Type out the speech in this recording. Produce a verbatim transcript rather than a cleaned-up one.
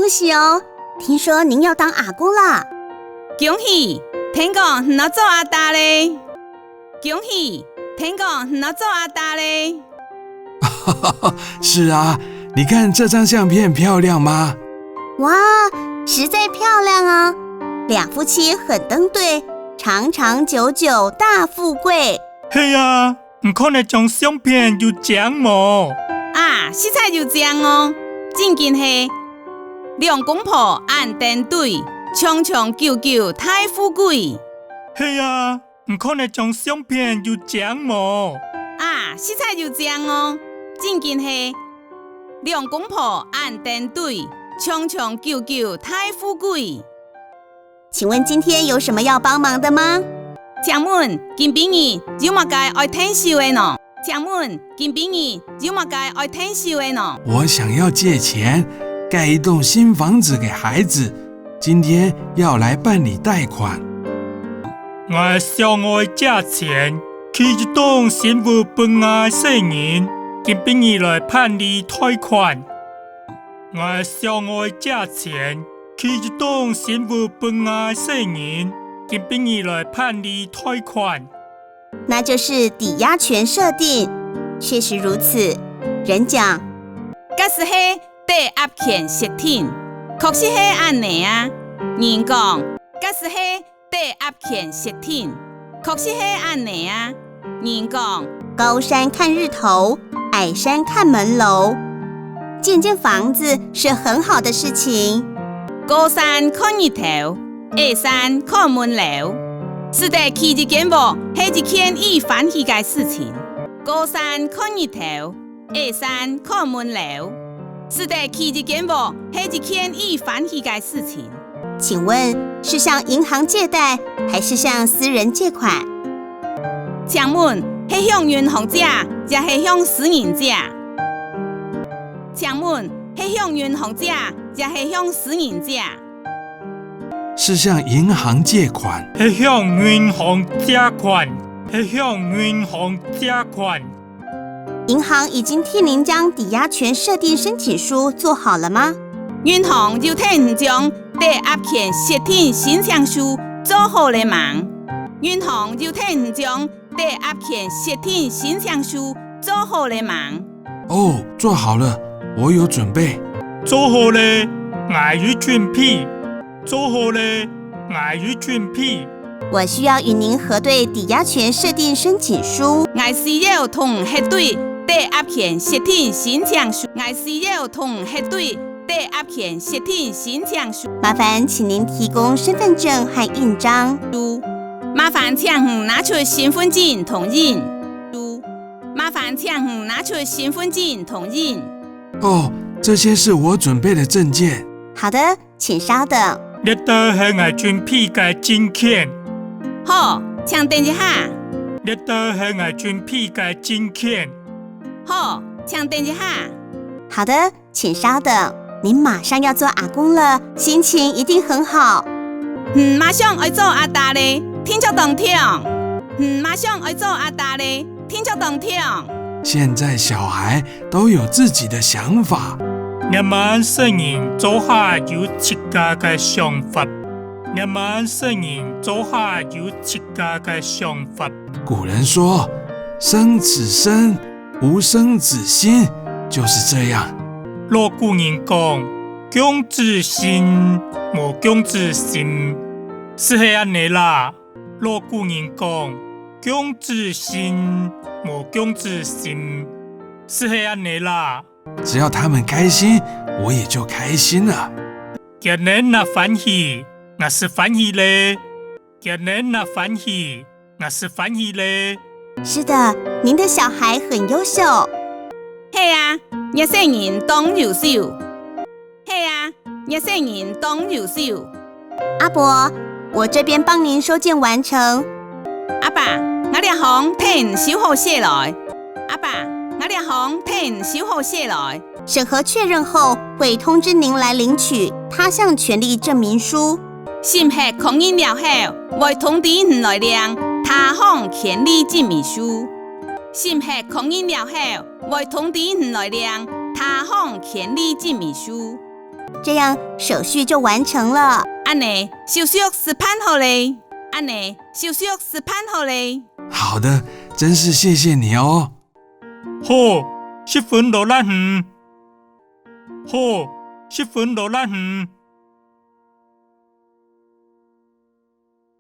恭喜哦！听说您要当阿公了。恭喜！聽講你愛做阿爹咧！恭喜！聽講你愛做阿爹咧！是啊，你看这张相片漂亮吗？哇，实在漂亮啊！两夫妻很登对，长长久久大富贵。係啊，你看這張相片有靚無？啊，實在有靚哦！正經係，兩公婆恁登對，長長久久大富貴。係啊，你看這張相片有靚無？啊，實在有靚哦！正經係，兩公婆恁登對，長長久久大富貴。请问今天有什么要帮忙的吗？請問今晡日有麼个愛𢯭手个呢？請問今晡日有麼个愛𢯭手个呢？我想要借钱盖一栋新房子给孩子，今天要来办理贷款。 𠊎想愛借錢起一棟新屋分𠊎細人，今晡日來辦理貸款。𠊎想愛借錢起一棟新屋分𠊎細人，今晡日來辦理貸款。那就是抵押权设定，确实如此。人讲，假使係抵押权设定，确实係恁呢啊。人讲，假使係 抵押权设定，确实係恁呢啊。人讲，高山看日头，矮山看门楼。建建房子是很好的事情。高山看日头，矮山看门楼。使得起一間屋係一件已歡喜个事情。高山看日頭，矮山看门楼。使得起一間屋係一件已欢喜个事情。请问是向银行借贷，还是向私人借款？请问係向银行借，也係向私人借？请问係向银行借，也係向私人借？是向银行借款。係向银行借款。係向银行借款。 银行已经替您将抵押权设定申请书做好了吗？银行有替你将抵押权设定申请书做好了吗？银行有替你将抵押权设定申请书做好了吗？哦，做好了，我有准备。做好了，𠊎有准备。做好了，𠊎有准备。 我需要与您核对抵押权设定申请书。 𠊎需要同核对抵押权设定申请书。𠊎需要同核对抵押权设定申请书。麻烦请您提供身份证和印章。麻烦请你拿出身份证同印。麻烦请你拿出身份证同印。哦，这些是我准备的证件。好的，请稍等。這兜係𠊎准备个證件。好，请等一下。這兜係𠊎准备个證件。好，请等一下。好的，请稍等。您马上要做阿公了，心情一定很好。嗯，马上爱做阿爹咧，听着当暢。嗯，马上爱做阿爹咧，听着当暢。现在小孩都有自己的想法。這滿細人做下有自家个想法。這滿細人做下有自家个想法。古人说，生子身，无生子心，就是这样。老古人讲，降子身，无降子心，就係恁呢啦。老古人讲，降子身，无降子心，就係恁呢啦。只要他们开心，我也就开心了。佢等若欢喜，𠊎就欢喜咧。佢等若欢喜， 𠊎就欢喜咧。是的，您的小孩很优秀。係啊，若細人当优秀。係啊，若細人当优秀。阿伯，我这边帮您收件完成。阿伯，𠊎這項替你收好勢來。阿伯，𠊎這項替你收好勢來。审核确认后，会通知您来领取他项权利证明书。 审核确认了后，會通知你來領他項權利證明書。審核確認了後，會通知你來領他項權利證明書。这样手续就完成了。恁呢，手續就辦好咧。恁呢，手續就辦好咧。好的，真是谢谢你哦。好，十分勞力你。好，十分勞力你。